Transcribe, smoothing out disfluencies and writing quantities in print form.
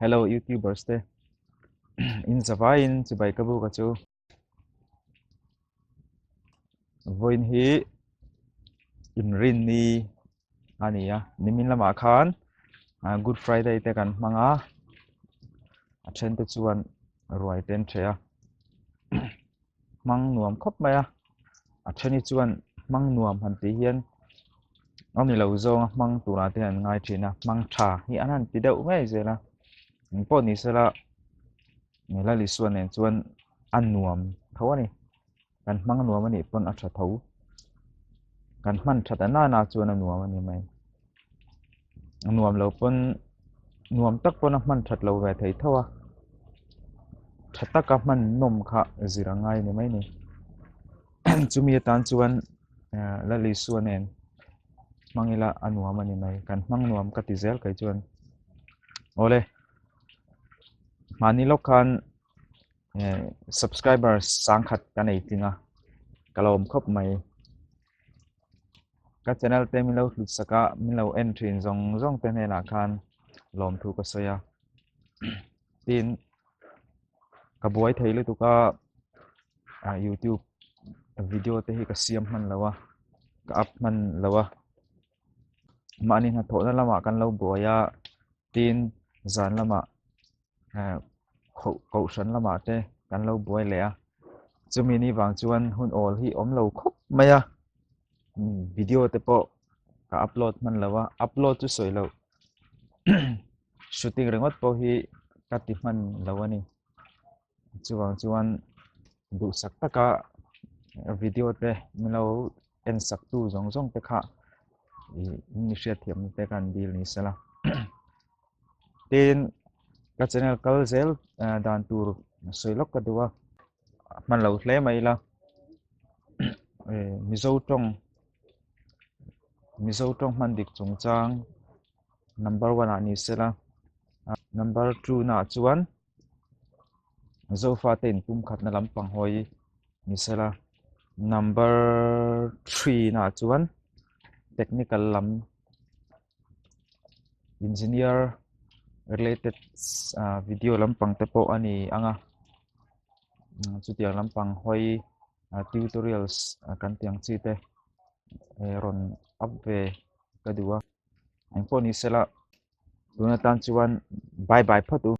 Hello youtubers te in zavaiin chibai ka buk a chu vawiin hi inrinni a ni a nimin lamah khan good friday te kan hmang a a then te chuan ruai te an ṭheh a hmang nuam khawp mai a a then hi chuan hmang nuam han tih hian a ni lo zawnga hmang turah te an ngai thin a hmang tha hi an han ti deuh ngei zel a eng pawh ni sela Lalisua nen chuan a nuam tho a ni kan hmang nuam a nih pawn a tha tho kan hman that a nana chuan a nuam a ni mai a nuam lo pawn nuam tak pawn a hman that lo ve thei tho a tha taka hman nawm kha zir a ngai ni mai ni chumi atan chuan Lalisua nen hmang ila a nuam a ni mai kan hmang nuam ka ti zel kei chuan awle mahni lawk khan subscriber sangkhat ka nei tling a ka lo awm khawp mai ka channel te min lo hlut sak a min lo en thin zawng zawng te hnenah khan lawmthu ka sawi a tin ka buai thei lutuk a ah youtube video te hi ka siam hman lo a ka up hman lo a mahni hnathawhna lamah kan lo buai a tin zan lamah eh kohhran lamah te kan lo buai leh a chumi ni vang chuan hun awl hi awm lo khawp mai a video te pawh ka upload hman lo a upload chu sawi loh shooting ringawt pawh hi ka ti hman lo a ni chuvang chuan duhsak taka video te min lo en sak tu zawng zawng te kha ih mi hriatthiam te khan dil ni sela tin ka channel kal zel dan tur sawi lawk ka duh a hman lo hle mai ila mizo tawng mizo tawng hman dik chungchang number one ah ni sela number two naah chuan Zofate inpumkhatna lampang hawi ni sela number three naah chuan technical lam engineer related ah video lampang te pawh a ni ang a chutiang lampang hawi tutorials kan tih ang chi te rawn up ve ka duh a engpawh ni sela tun atan chuan bye bye phawt u.